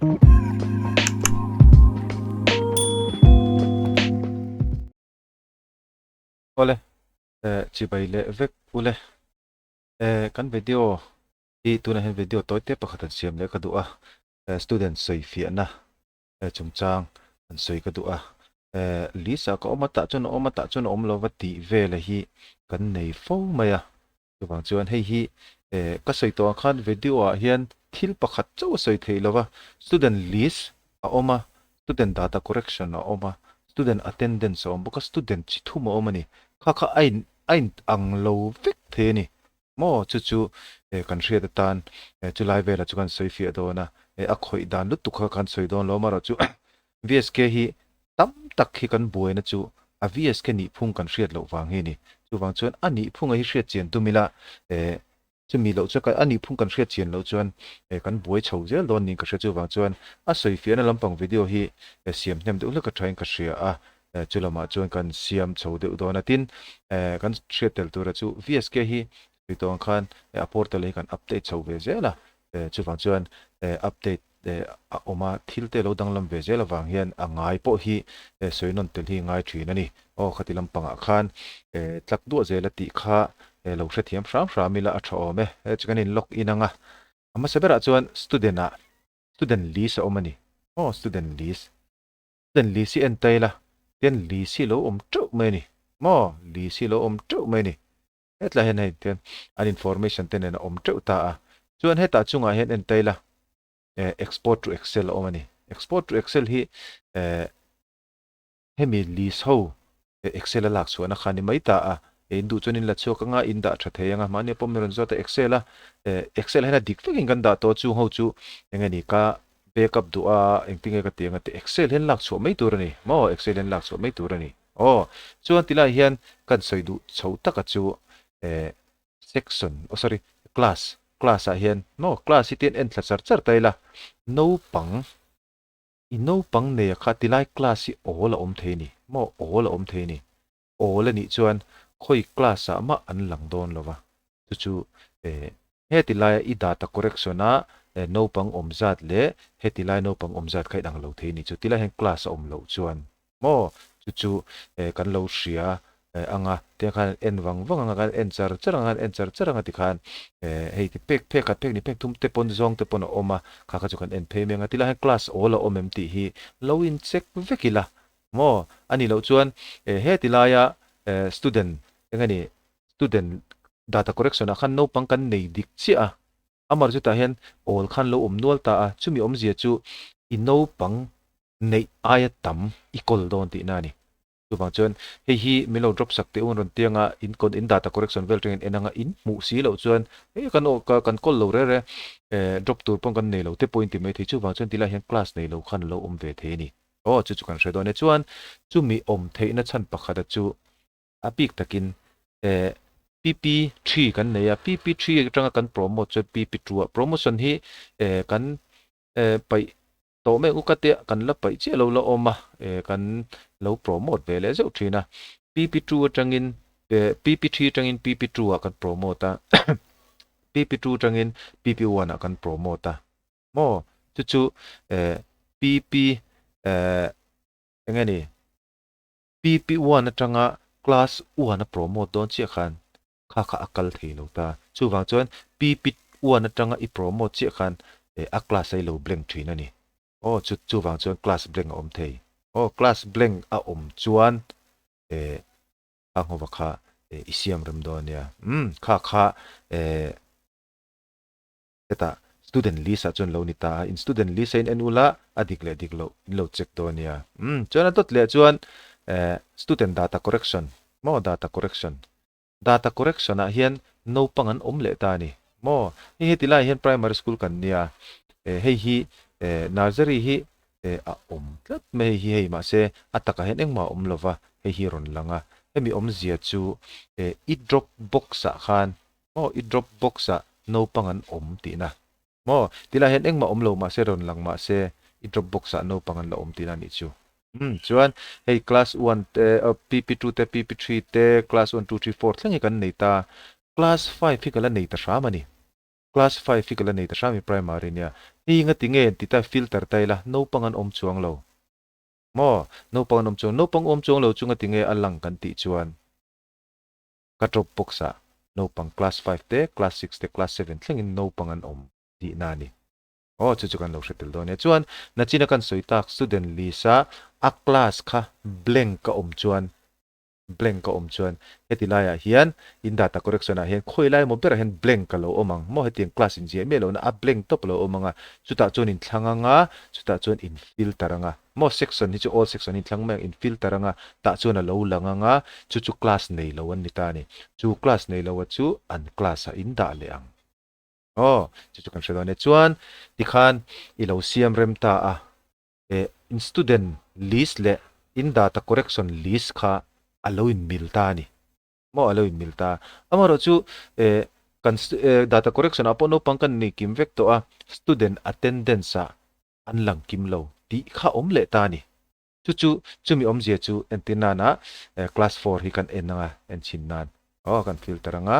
Awle, eh, chibai leh vek ule. Eh, kan video hi tunah hian video tawi te pakhat an siam leh ka duh a. Eh, student sawi fiahna eh, chungchang an sawi ka duh a. Eh, list ah ka awm a, tah chuan a awm a, tah chuan a awm lova tih vela hi kan nei fo mai a. Chuvang chuan hei hi eh ka sawi tawh ang khan video ah hian thil pakhat chauh a sawi theih lo va, student list a awm a, student data correction a awm a, student attendance a awm bawk a, student chi thum a awm a ni. Kha kha a in a in ang lo vek thei a ni maw? Chu chu eh kan hriat atan eh chulai velah chu kan sawi fiah dawn a, eh a khawih dan lutuk kha kan sawi dawn lo amaherawh chu VSK hi tam tak hi kan buaina chu a VSK nihphung kan hriat loh vang hi a ni. Chuvang chuan a nihphunga hi hriat chian tum ila, eh, chumi loh chuan a nihphung kan hriat chian loh chuan eh kan buai chho zel dawn niin ka hria. Chuvang chuan a sawi fiahna lampang video hi eh siam hnem deuh hlek a thain ka hria a, eh chu lamah chuan kan siam chho deuh dawn a. Tin, eh kan hriat tel tura chu VSK hi sawi tawh ang khan eh a portal hi kan update chho ve zel a, eh chuvang chuan eh update a awm a, thil te lo danglam ve zel avang hian a ngai pawh hi sawi nawn tel hi ngai thin a ni. Aw khati lampangah khan tlak duah zel a tih kha lo hrethiam hram hram ila a tha awm e. He chu kan in log in ang a, a hmasa berah chuan student ah student list a awm a ni. Aw student list, student list hi en ta ila tian list hi lo awm teuh mai a ni. Maw list hi lo awm teuh mai a ni. Hetlai hian hei tian an information te nen a awm teuh ta a. Chuan hetah chungah hian en ta ila eh export to excel a awm a ni. Export to excel hi eh hemi list ho excel a lak chhuahna kha a ni mai ta a. In duh chuan in la chhuak anga in dah tha thei anga mahni a pawm rawn zawt a excel a eh excel hian a dik vekin kan dah tawh chung ho chu eng nge ni ka backup duh a engtin nge ka ti anga tih excel hian lak chhuah mai tur a ni maw excel hian lak chhuah mai tur a ni. Aw, chuan tilai hian kan sawi duh chho taka chu eh section, oh sorry, class, class ah hian maw class hi tian en thla char char ta ila, naupang, i naupang nei a kha tilai class hi awl a awm thei a ni maw, awl a awm thei a ni, awl a nih chuan khawi class ah mah an lang dawn lo va, Chu chu eh heti laia i data correction a eh naupang awm zat leh heti lai naupang awm zat kha inang lo thei a ni. Chu tilai hian class a awm loh chuan maw chu chu eh kan lo hria eh anga tiang khan en vang vang anga kan en char char anga kan en char char anga tikhan eh hei ti pek phek khat phek ni phek thum te pawn zawng te pawn a awm a kha kha chu kan en phei mai anga tilai hian class awl a awm em tih hi lo in check vek ila maw a nih loh chuan eh heti laia eh student eng a ni Student data correction ah khan naupang kan nei dik chiah a, amar chutah hian awl khan lo awm nual ta a, chumi awmzia chu i naupang neih aia tam i kawl dawn tihna a ni. Chuvang chuan hei hi min lo drop sak teh u an rawn tiang a, in kawn in data correction vel tangin en anga in hmuh si loh chuan hei kan aw ka kan kawl lo rere eh drop tur pawh kan nei lo te pawh in ti mai thei, chuvang chuan tilai hian class nei lo khan a lo awm ve thei a ni. Aw chu chu kan hre dawn e. Chuan chumi awm theihna chhan pakhata chu A bik takin eh PP three kan nei a, PP three atanga kan promote chuan PP two ah promotion hi eh kan eh paih tawh mek u ka tia kan la paih chiah lo la awm a eh kan lo promote ve leh zeuh thin a. PP two atangin eh PP three atangin PP two ah kan promote a, PP two atangin PP one ah kan promote a maw chu chu eh PP eh eng nge ni PP one atanga class one a promote dawn chiah khan kha kha a kal thei lo ta. Chuvang chuan PP one atanga i promote chiah khan eh a class a i lo blank thin a ni. Aw chu chuvang chuan class blank a awm thei. Aw class blank a awm chuan eh kha nghawva kha eh i siam rem dawn nia. Umm kha kha eh. Hetah student list ah chuan lo ni ta a, in student list a in en ula a dik leh dik loh in lo check dawn nia. Umm chuan a dawt leh chuan eh student data correction maw data correction data correction ah hian naupang an awm leh ta a ni maw. Hei heti laiah hian primary school kan nia eh hei hi eh nursery hi eh a awm tlat mai hei hi hei mahse a takah hian engmah a awm lova hei hi a rawn lang a hemi awmzia chu eh i drop box ah khan Maw i drop box ah naupang an awm tihna maw? Tilai hian engmah awm lo mahse rawn lang mahse i drop box ah naupang an la awm tihna anih chu. Umm chuan hei class one te PP two te PP three te class one two three four thleng hi kan nei ta. Class five hi ka la nei ta hram a ni. Class five hi ka la nei ta hram i primary nia. Hei ngati nge ti ta filter ta ila naupang an awm chuang lo maw? Naupang an awm chuang naupang awm chuang lo chu ngati nge a lang kan tih chuan ka drop box ah naupang class five te class six te class seven thlengin naupang an awm tihna a ni. Aw chu chu kan lo hre tel dawn nia. Chuan nachina kan sawi tak student list a a class kha blank a awm chuan blank a awm chuan heti laiah hian in data correction ah hian khawi lai emaw berah hian blank a lo awm ang maw hetiang class inziah miah lohna a blank tawp a lo awm ang a chutah chuan in thlang ang a chutah chuan in filter ang a maw section hi chu all section hi in thlang mai ang in filter ang a tah chuan a lo lang ang a chu chu class nei lo an ni ta a ni chu class nei lo a chu an class ah in dah leh ang. Aw chu chu kan hre dawn e chuan tikhan i lo siam rem ta a. Eh, in student list leh in data correction list kha a lo in mil ta a ni. Maw a lo in mil ta. Amaherawh chu eh kan eh data correction ah pawh naupang kan nei kim vek tawh a, student attendance ah an lang kim lo tih kha awm leh ta a ni. Chu chu chumi awmzia chu entir nana eh class four hi kan en anga en chhin nan aw kan filter anga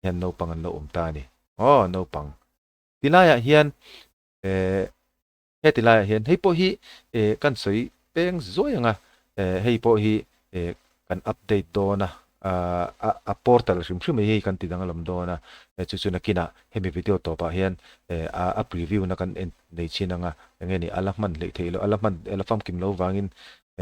hian naupang an lo awm ta a ni. Aw naupang tilaiah hian eh Heti laiah hian hei pawh hi eh kan sawi peng zuai ang a, eh hei pawh hi eh kan update dawn a, ah a portal hrim hrim hi hei kan ti danglam dawn a, eh chu chu nakinah hemi video tawpah hian eh a a preview na kan en nei chin ang a, eng nge ni a la hman hleih theih loh a la hman a la famkim lo vangin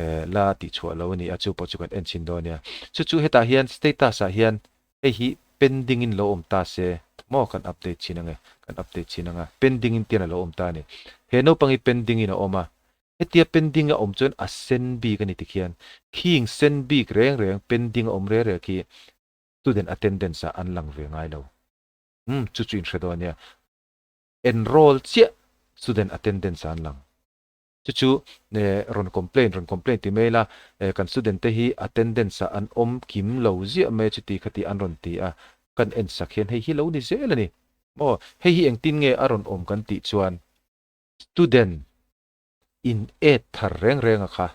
eh la tihchhuah lo a ni a, chu pawh chu kan en chin dawn nia. Chu chu hetah hian status ah hian Hei hi pending in lo awm ta se maw kan update chin ange, kan update chin anga pending in tian a lo awm ta a ni. He naupang hi pending in a awm a, hetia pending a awm chuan a sen bik a ni tikhian khing sen bik reng reng pending a awm reng reng khi student attendance ah an lang ve ngai lo. Umm chu chu in hre dawn nia. Enroll chiah student attendance ah an lang. Chu chu rawn complain rawn complain ti mai ila, kan student te hi attendance ah an awm kim lo ziah mai a chuti khati an rawn ti a, kan en sak hian hei hi lo ni zel a ni. Maw hei hi engtin nge a rawn awm kan tih chuan student in add thar reng reng a kha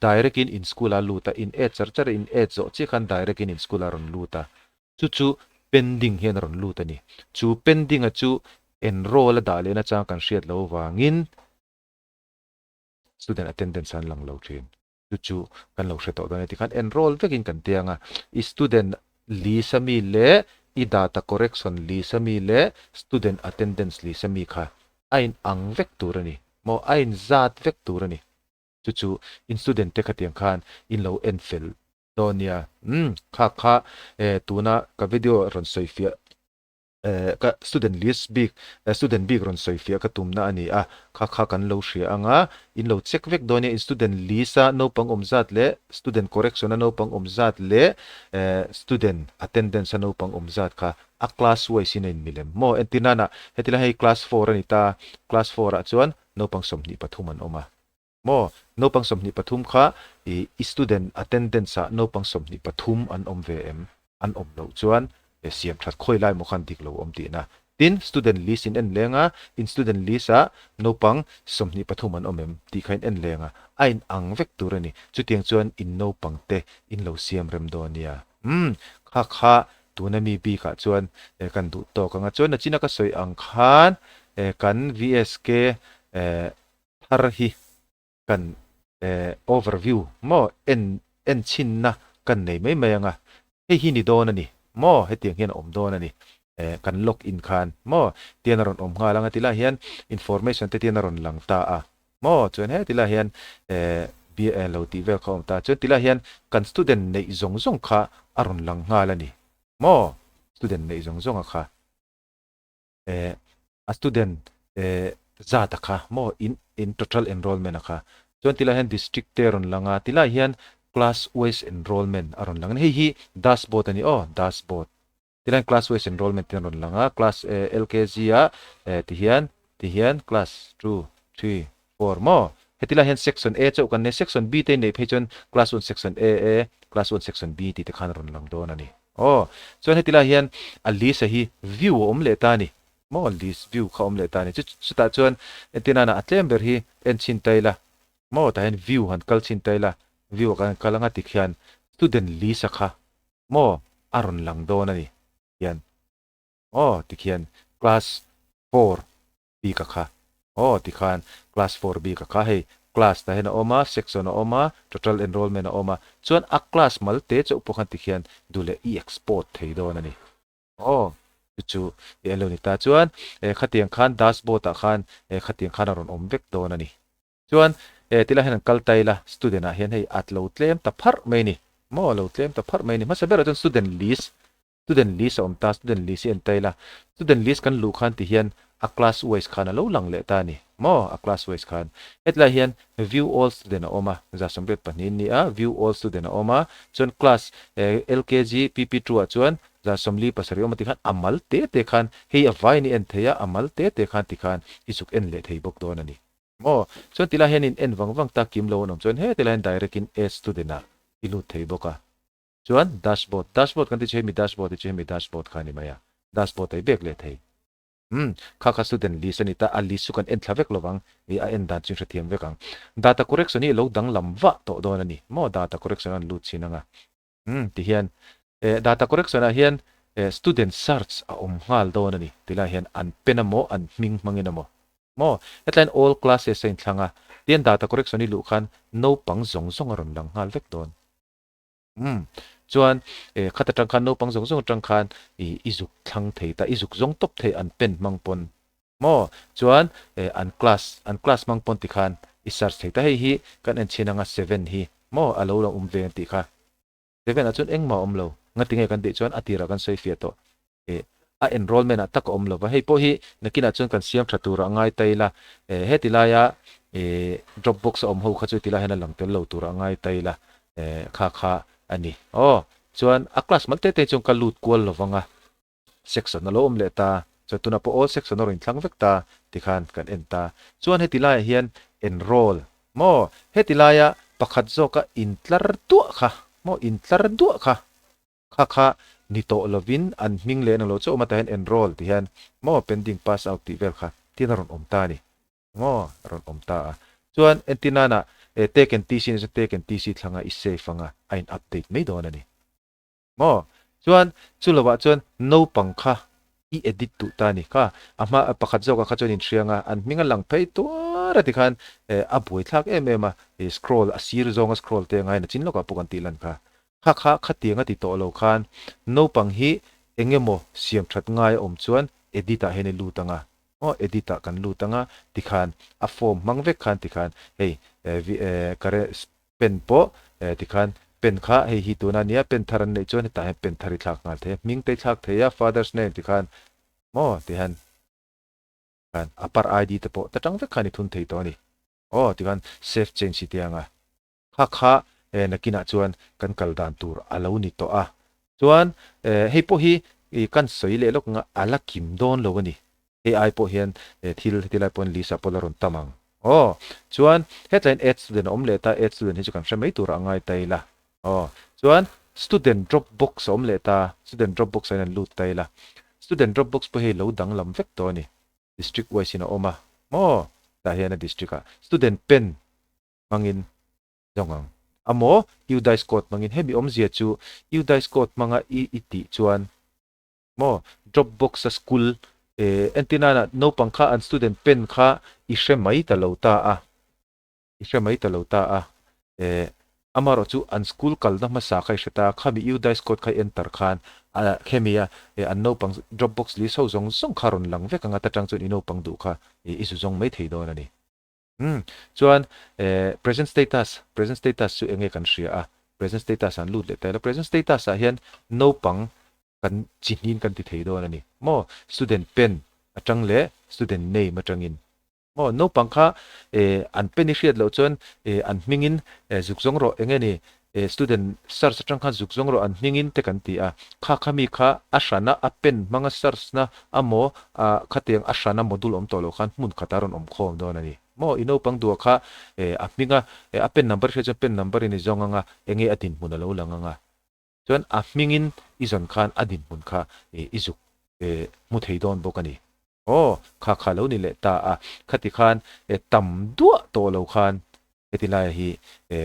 direct in in school a lut a, in add char char a in add zawh chiah khan direct in in school a rawn lut a, chu chu pending hian a rawn lut a ni. Chu pending a chu enroll a dah leh nachang kan hriat loh vangin student attendance an lang lo thin. Chu chu kan lo hre tawh dawn e tikhan enroll vekin kan ti ang a, i student list ami leh i data correction list ami leh student attendance list ami kha a in ang vek tur a ni maw, a in zat vek tur a ni. Chu chu in student te khatiang khan in lo en fel dawn nia. Umm kha kha eh tuna ka video rawn sawi fiah Eh, ka student list bik, eh, student bik rawn sawi fiah ka tumna a ni a, kha kha kan lo hria ang a, in lo check vek dawn nia, in student list a naupang awm zat leh student correction a naupang awm zat leh eh, student attendance a naupang awm zat kha a class wise in a inmi lem maw? Entir nana heti lai hei class four a ni ta, class four ah chuan naupang 23 an awm a. Maw? Naupang 23 kha i i student attendance ah naupang 23 an awm ve em? An awm loh chuan e siam that khawi lai maw khan dik lo awm tihna. Tin, student list in en leng a, in student list ah naupang 23 an awm em tih kha in en leng a, a in ang vek tur a ni. Chutiang chuan in naupang te in lo siam rem dawn nia. Umm, kha kha tuna mi bik ah chuan e kan duh tawk ang a. Chuan nachina ka sawi ang khan e kan VSK e thar hi kan overview maw en en chhinna kan nei mai mai ang a, hei hi ni dawn a ni maw hetiang hian a awm dawn a ni kan log in khan maw tian a rawn awm nghal ang a tilai hian information te tian a rawn lang ta a maw chuan he tilai hian bia lo tih vel kha a awm ta chuan tilai hian kan student neih zawng zawng kha a rawn lang nghal a ni maw student neih zawng zawng a kha. eh a student eh zat a kha maw in in total enrollment a kha chuan tilai hian district te a rawn lang a tilai hian class wise enrollment a rawn lang a ni hei hi dashboard a ni aw dashboard tilai hian class wise enrollment te a rawn lang a class eh LKG ah eh ti hian ti hian class two three four maw heti lai hian section A chauh kan nei section B te neih phei chuan class one section A A class one section B tih te khan a rawn lang dawn a ni. Aw, chuan heti lai hian a list a hi view a awm leh ta a ni. Maw list view kha a awm leh ta a ni. Chu chutah chuan entir nana a tlem ber hi en chhin ta ila maw tah hian view han kal chhin ta ila view ah kan kal anga tikhian student list a kha maw a rawn lang dawn a ni hian aw tikhian class four bik a kha. Aw tikhan class 4 bik a kha hei class tah hian a awm a, section a awm a, total enrollment a awm a, chuan a class mal te chauh pawh khan tikhian duh leh i export thei dawn a ni. Aw chu chu i en lo ni ta chuan khatiang khan dashboard ah khan khatiang khan a rawn awm vek dawn a ni. Chuan tilai hian an kal ta ila student ah hian hei at lo tlem ta pharh mai a ni. Maw lo tlem ta pharh mai a ni. Hmasa berah chuan student list Student list a awm ta, student list hi en ta ila, student list kan luh khan ti hian a class wise khan a lo lang leh ta a ni maw, a class wise khan. Hetlai hian view all student a awm a, 182 ni a, view all student a awm a, chuan class LKG PP2 ah chuan 47 awm a ti khan a mal te te khan hei a vaiin i en thei a, a mal te te khan ti khan i zuk en leh thei bawk dawn a ni maw. Chuan tilai hian in en vang vang ta kim lo an awm chuan hetilai hian direct in add student ah i lut thei bawk a. Chuan dashboard, dashboard kan ti chu hemi dashboard hi chu hemi dashboard kha a ni mai a, dashboard a i bek leh thei. Umm, kha kha student list a ni ta, a list chu kan en thla vek lovang, ih a en dan chu in hrethiam vek ang. Data correction hi a lo danglam vah tawh dawn a ni maw, data correction an lut chin ang a. Umm, tihian eh data correction ah hian eh student search a awm nghal dawn a ni, tilai hian an pen amaw an hming hmangin amaw maw, hetlaiin all classes a inthlang a, tihian data correction hi luh khan naupang zawng zawng a rawn lang nghal vek dawn. Umm. Chuan eh khat atang khan naupang zawng zawng atang khan ih i zuk thlang thei ta, i zuk zawng tawp thei an pen hmang pawn maw? Chuan eh an class, an class hmang pawn tikhan i search thei ta. Hei hi kan en chhin anga seven hi maw a lo la awm ve ang tih kha. Seven ah chuan engmah a awm lo. Ngatinge kan tih chuan a tirah kan sawi fiah tawh. Eh a enrollment ah tak a awm lova, hei pawh hi nakinah chuan kan siam tha turah ngai ta ila, eh heti laia eh drop box a awm ho kha chu heti lai hian a lang tel lo turah ngai ta ila, eh kha kha a ni. Aw chuan a class mal te te chuan ka lut kual lovang a, section a lo awm leh ta, chuan tunah pawh all section a rawn inthlang vek ta tikhan kan en ta. Chuan heti laiah hian enroll maw heti laia pakhat zawka intlar duah kha maw intlar duah kha Kha kha ni tawh lovin an hming leh englo chu awm atah hian enroll tih hian maw pending pass out tih vel kha tin a rawn awm ta a ni maw a rawn awm ta a. Chuan entir nana eh take and TC ni chuan take and TC thlanga i save anga a in update mai dawn a ni maw. Chuan chu lovah chuan naupang kha i edit duh ta a ni kha a hma pakhat zawkah kha chuan inhriang a an hming a lang phei tuar a tikhan eh a buaithlak em em a ih scroll a sir zawnga scroll te angain a chin lawkah pawh kan tih lan kha. Kha kha khatiang a ti tawh lo khan naupang hi eng emaw siam that ngai a awm chuan edit ah hian i lut ang a, aw edit ah kan lut ang a tikhan a form hmang vek khan tikhan hei kare pen pawh tikhan pen kha hei hi tuna nia pen thar an neih chuan hetah hian pen thar i thlak nghal thei a, hming te i thlak thei a father's name tikhan maw tihan khan a par ID te pawh ta tang vek khan i thun thei tawh a ni, aw tikhan save change hi tiang a. Kha kha eh nakinah chuan kan kal dan tur a lo ni tawh a. Chuan eh hei pawh hi ih kan sawi leh lawk anga a la kim dawn lo a ni. Hei ai pawh hian eh thil heti lai pawn list ah pawh la rawn tam ang. Aw chuan hetlaiin add student a awm leh ta, add student hi chu kan hre mai turah a ngai ta ila. Aw chuan student drop box a awm leh ta, student drop box ah hian an lut ta ila. Student drop box pawh hei lo danglam vek tawh a ni. District wise in a awm a maw tah hian a district ah student pen hmangin zawng ang. A maw? UDISE code hmangin hemi awmzia chu UDISE code hmanga i i tih chuan maw Dropbox a school eh entir nana naupang kha an student pen kha i hre mai ta lo ta a, i hre mai ta lo ta a eh amarawh chu an school kalna hmasa kha i hre ta a, khami UDISE code kha i enter khan a khemi a eh an naupang Dropbox list ho zawng zawng kha rawn lang vek ang a ta tang chuan i naupang duh kha i zu zawng mai thei dawn a ni. Umm chuan eh present status, present status chu enge kan hria a, present status ah an lut leh ta ila, present status ah hian naupang kan chi hnin kan ti thei dawn a ni maw, student pen atang leh student name atangin maw, naupang kha eh an pen i hriat loh chuan eh an hmingin eh zuk zawng rawh enge ni eh student search atang khan zuk zawng rawh an hmingin te kan ti a, kha kha mi kha a hrana a pen hmanga search na amaw ah khatiang a hrana module awm tawh loh khan hmun khatah rawn awm khawm dawn a ni maw i naupang duah kha eh a hminga eh a pen number hriat chuan pen number in i zawng anga enge a dinhmun a lo lang anga chuan a hmingin i zawn khan a dinhmun kha eh i zuk eh hmu thei dawn bawk a ni. Aw, kha kha lo ni leh ta a, khati khan e tam duah tawh lo khan heti laia hi e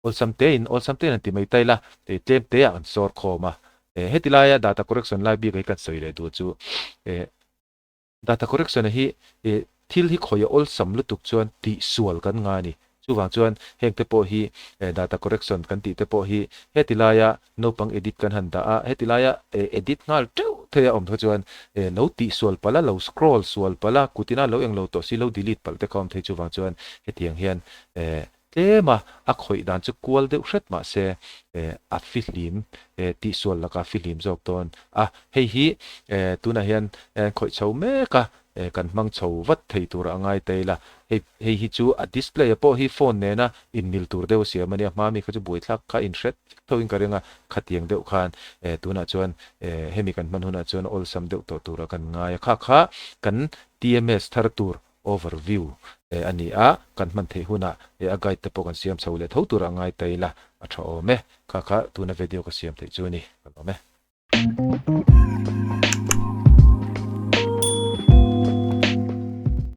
awlsam tein awlsam tein an ti mai ta ila, e tlem teah an sawr khawm a. E heti laia data correction lai bik hi kan sawi leh duh chu e data correction a hi e. Thil hi khawih a awlsam lutuk chuan tihsual kan ngai a ni. Chuvang chuan heng te pawh hi data correction kan tih te pawh hi heti laia naupang edit kan han dah a, heti laia edit nghal teuh thei a awm kha chuan lo tihsual palh a, lo scroll sual palh a, kutina lo englo tawh si lo delete palh te kha awm thei. Chuvang chuan hetiang hian Tlem a, a khawih dan chu kual deuh hret mah se a fihlim, tihsual lakah a fihlim zawk dawn a. Hei hi tunah hian khawih chho mek a, kan hmang chho vat thei turah a ngai ta ila. Hei hei hi chu a display a pawh hi phone nena inmil tur deuh a siam a nia, hma mi kha chu buaithlak kha inhret vek thoin ka ring a, khatiang deuh khan tunah chuan hemi kan hman hunah chuan awlsam deuh tawh turah kan ngai a. Kha kha kan TMS thar tur Overview a ni a, kan hman theih hunah a guide te pawh kan siam chho leh tho turah ngai ta ila a tha awm e. Kha kha tuna video ka siam theih chu a ni, ka lawm e.